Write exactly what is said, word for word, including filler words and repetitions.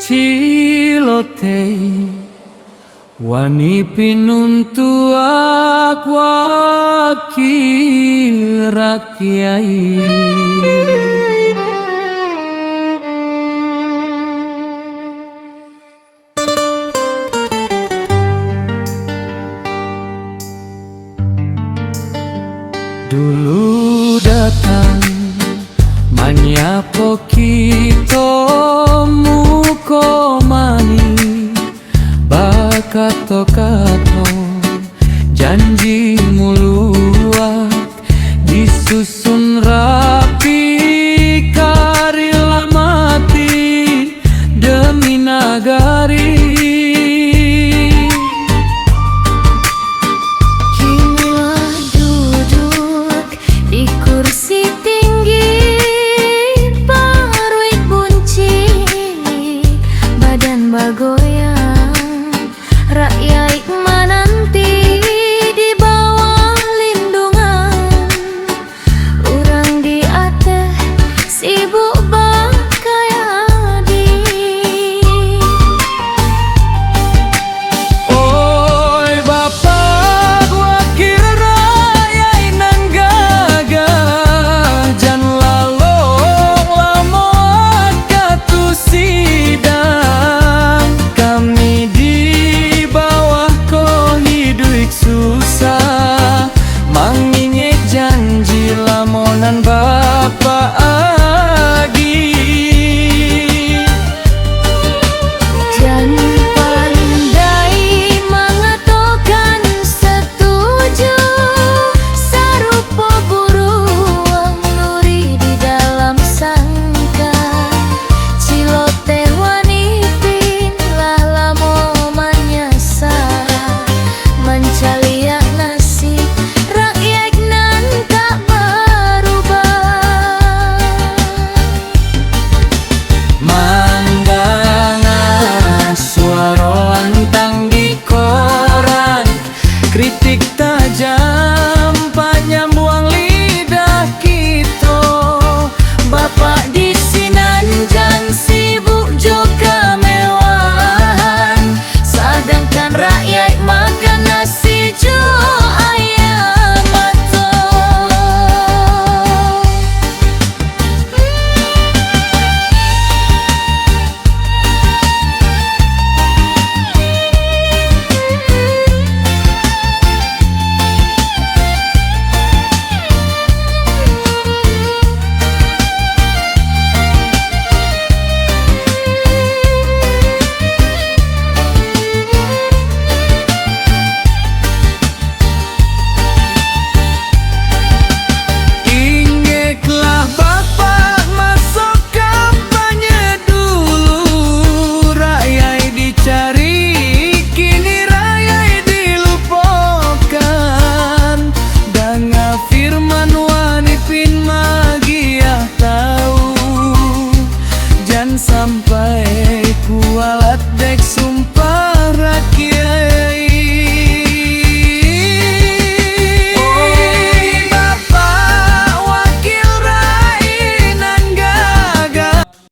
Ciloteh, wani pinuntuak wakil rakyat. Dulu datang manyapo kito muko manih, bakato-kato janji muluak, disusun rapi, ka rila mati demi nagari. Kini lah duduk di kursi tinggi, paruik buncik, badan bagoyang, rakyaik mananti di bawah lindungan. Urang di ateh sibuk bakayadi. Oi Bapak Wakil Rakyat nan gagah, jan lalok lamoan ka tu sidang. Kami di bawah ko hiduik susah, mangingek janji lamo nan ba